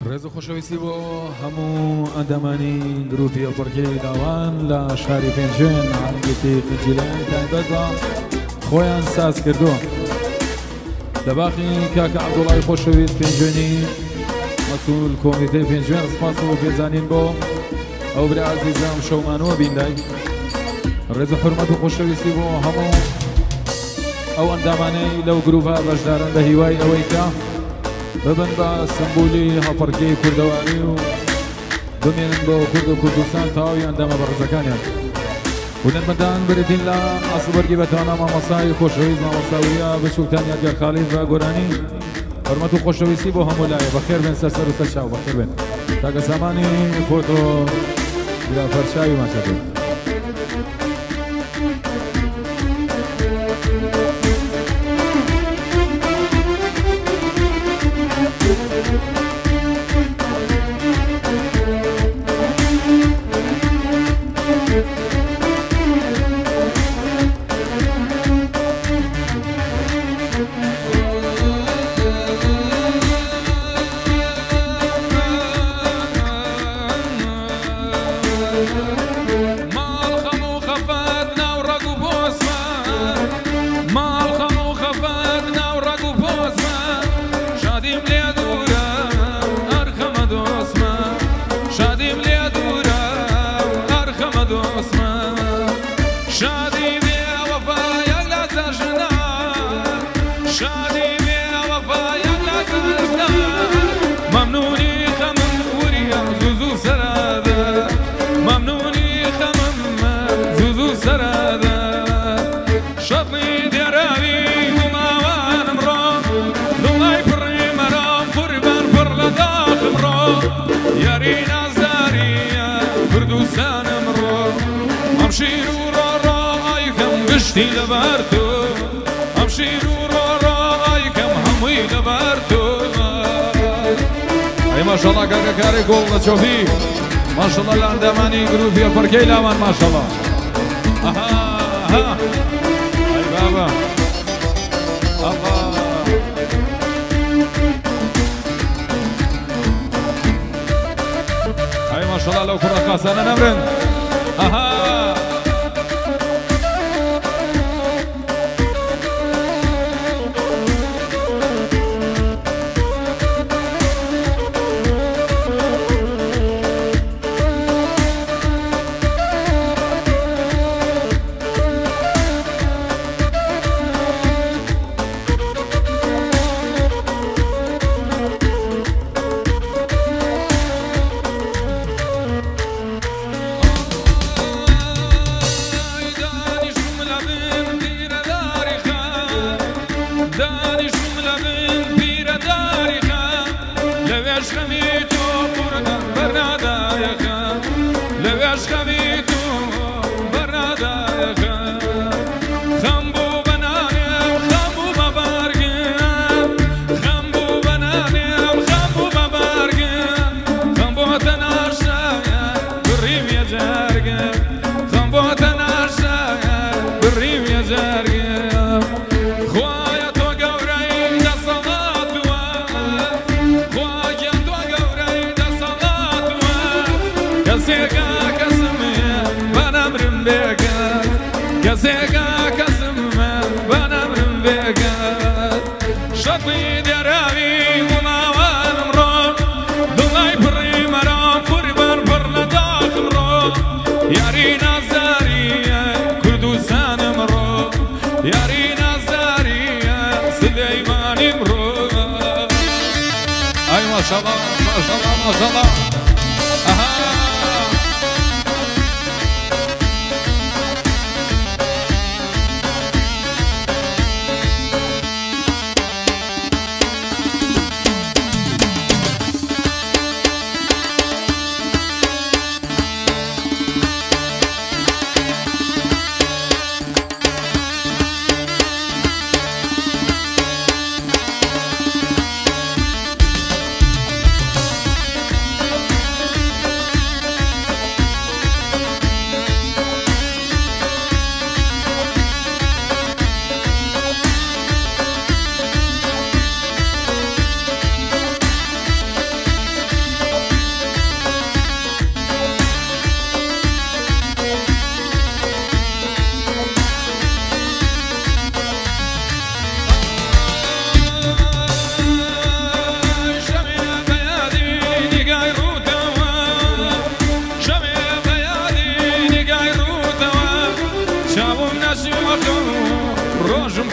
ڕێز و خۆشەویستی بۆ هەموو ئەندامانی گروپی ئەڵپەڕکێی لاوان لە شاری پێنجوێن ئاهەنگێکی خنجیلەیان تایبەت بە خۆیان ساز کردووە لە باخی کاکە عەبدوڵای خۆشەویست پێنجوێنی مەسول کۆمیتەی پێنجوێن. سپاس و پێزانین بۆ ئەو برا ئازیزە ئەمشەومانەوە بیندای. ڕێز و حورمەت و خۆشەویستی بۆ هەموو ئەو ئەندامانەی لەو گروپە بەشدارن بە هیوای ئەوەی کە ببن بە سمبولی هەڵپەڕکێی کوردەواری و بمێنن بۆ کورد و کوردستان تەواوی ئەندامە بەڕێزەکانیان. هونەرمەندان بریتین لە ئاسڵبەرگی بەتوانا مامۆستای خۆشەویست مامۆستا وریا بچووکتان یادگار خالیف بە گۆرانی حرمەت و خۆشەویستی بۆ هەموو لایە. بەخێر بێن سەر سەر و سەر چاو، بەخێر بێن تاکە سامانی فۆتۆ گرافەر چاوی ماچەکەی. ماڵ خەم و خەفەت ناو ڕەگ و پۆسمە، ماڵ خەم و خەفەت ناو ڕەگ و پۆسمە، شادیم لێ دوورە ئەرخەمە دۆسمە، شادیم لێ دوورە ئەرخەمە دۆسمە، شادی بێ وەفایەک لە جەژنا، شادی بێ وەفایەک لە جەژنا، مەمنونی خەمم وریا زوو زوو سەرادە، مەمنونی خەمم زوو زوو سەرادە، شەتڵی دێراوی دڵاوانم ڕۆ، دڵای پڕی مەرام قوربان پڕ لە داخم ڕۆ، یاری نازداریە کوردستانم ڕۆ، ئەم شیر و ڕۆ ڕۆ ئایکەم گشتی لەبەر تۆ، ئەم شیر و ڕۆ ڕۆ ئایکەم هەمووی لەبەر تۆ. ئەی ماشەڵڵا کاکە کارێ گۆڵ لە چۆپی، ماشەڵڵا لە ئەندامانی گروپی ئەڵپەڕکێی لاوان، ماشەڵڵا. ئەها ئەی بابا ئەڵڵا. ئەی ماشەڵڵا لەو کوڕە خاسانە نەمرن. ئەها دانیشتم لە بن پیرەداری خان، دانیشتم لە بن پیرەداری خان، لەوێش خەمی تۆ قوربان بەرنادایەخان، لەوێش خەمی تۆ بەرنادایەخان، خەم بوو بە نانێم خەم بوو بە بارگم، خەم بوو بە نانێم خەم بوو بە بارگم، خەم بۆتە ناشایە بڕیویە جارگم، خەم بۆتە ناشایە بڕیویە جارگم، خوایە تۆ گەورەی دەسەڵاتوە، خواگیان تۆ گەورەی دەسەڵاتوە، کەسێکە کەسم بە نەمرم بێکات، کەسێکە کەسم بە نەمرم بێکات، شەتڵی دێراوی گوڵاوانم ڕۆ، دڵای پڕی مەرام قوربان پڕ لە داخم ڕۆ، یاری نازداریە کوردستانم ڕۆ، یاری نازداریە سلەیمانیم ڕۆ. ئەی ماشەڵڵا ماشەڵڵا ماشەڵڵا. ئەها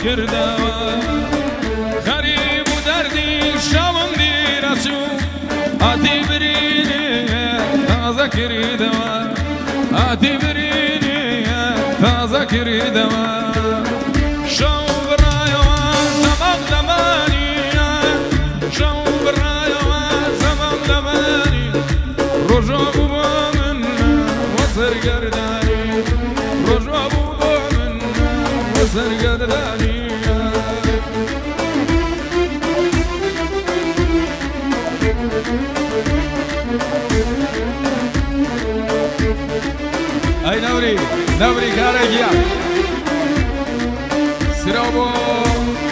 کردەوە غەریب و دەردی شەوم دیرەچوو هاتی برینێ تازە کردەوە هاتی برینێ تازە کردەوە شەو بڕایەوە زەمەم لەمانیە شەو بڕایەوە زەمەم لەمانی ڕۆژۆ بوو بۆ من وەسەرگەردانی ڕۆژۆ بوو بۆ من وەسەرگەردانی ئەی نەوری نەوری کارێکیان سرەوە بۆ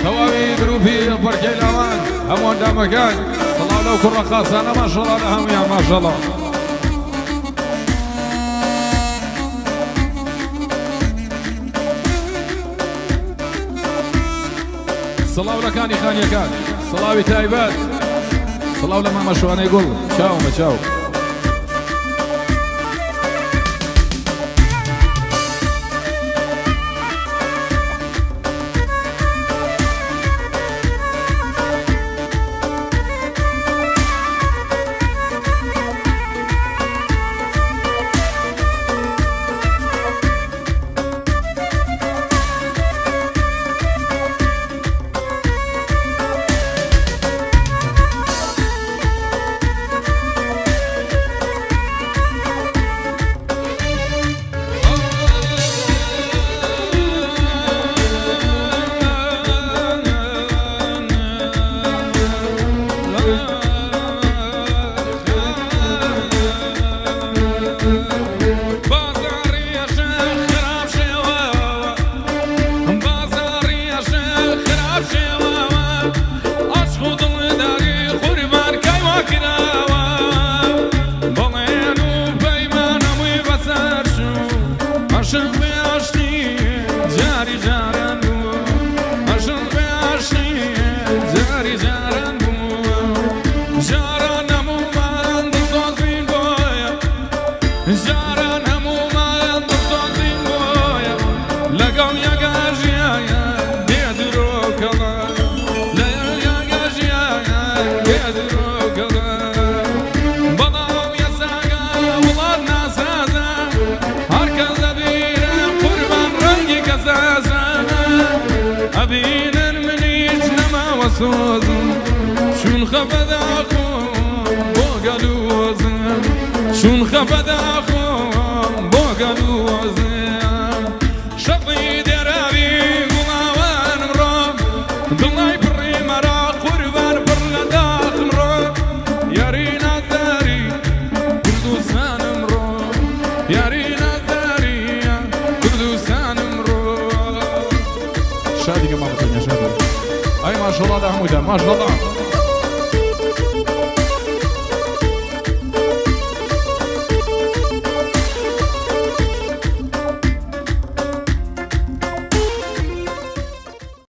تەواوی گروپی پەرکەی لاوان هەموو ئەندامەکان سڵاو لەو کوڕە خاسانە ماشەڵا لە هەموویان ماشەڵا. سڵاو لە کانی خانیەکان سڵاوی تایبەت سڵاو لە مامە شوانەی گوڵ چاومە چاو. ئەبینن منیش نەماوە سۆزم چون خەفەداخۆم بۆ گەلوۆزم چون خەفەداخۆم بۆ گەلوۆزم شەقی دێراوی گوڵاوانم ڕۆ دڵای پڕی مەرا قوربان پڕ لە داخم ڕۆ یاری نازداری کوردستانم ڕۆ یاری نازداری کوردستانم ڕۆ. شادی کە مامۆستا شادی. ئەی ماشەڵا لە هەمووتان ماشەڵا.